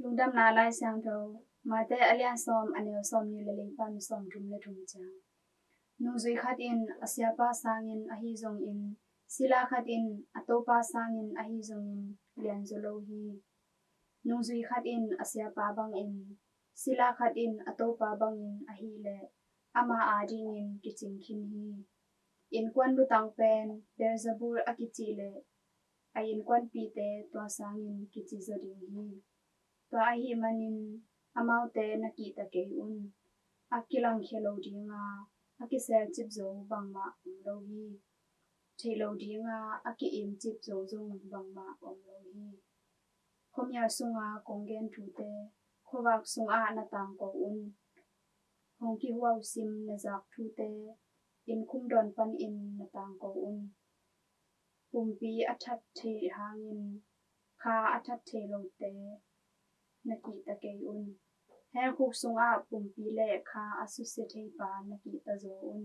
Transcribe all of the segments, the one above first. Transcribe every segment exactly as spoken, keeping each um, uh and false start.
Lungdamna Lai Siangtho, Mate a lian sawm, a neu sawmnih le li pan sawmthum le thum ciang. Nungzui khat in a siapa sangin ahi zongin, sila khat in a topa sangin ahi zongin lianzaw lo hi. Nungzui khat in a siapa bangin, sila khat in a topa bangin ahih leh, ama adingin kicing khin hi. Innkuan lutang pen Beelzebul a kicih leh, a innkuanpihte tua sangin kici zaw ding hi. Tua ahih manin amaute na kihta kei un. A kilangkhia lo dinga a kiselcip zo bangmah om lo hi. Theih lo dinga a ki-imcip zo zong bangmah om lo hi. Khuamial sunga kong gen thute khuavak sungah na tangko un. Hong kihuausim na zak thute innkhum dawn panin na tangko un. Pumpi a that thei hangin kha a that thei lote na kihta kei un. Helkhuk sungah pumpi le kha a susia theipa na kihta zaw un.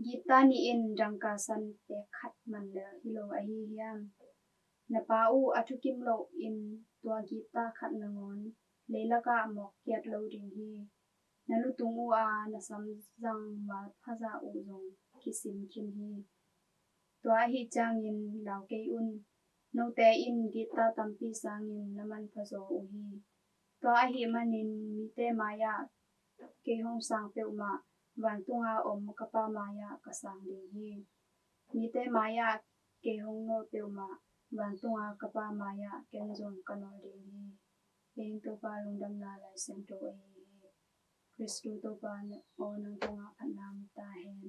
Gitta nih in dangka san pek khat man lel hi lo ahi hiam? Na pa uh a thukim lohin tua gitta khat nangawn leilakah mawk kiat lo ding hi. Na lutung uh a na samzang malpha zah uh zong kisim khin hi. Tua ahi ciangin lau kei un. Note in gitta tampi sangin na manpha zaw uh hi. Tua ahih manin mite mai-ah kei hong sang peuhmah vantunga om ka Pa mai-ah ka sang ding hi. Mite mai-ah kei hong nawl peuhmah vantunga ka Pa mai-ah ken zong ka nawl ding hi. Hih in Topa Lungdamna Lai Siangtho ahi hi. Khristu Topa aw, nang tungah phatna om ta hen.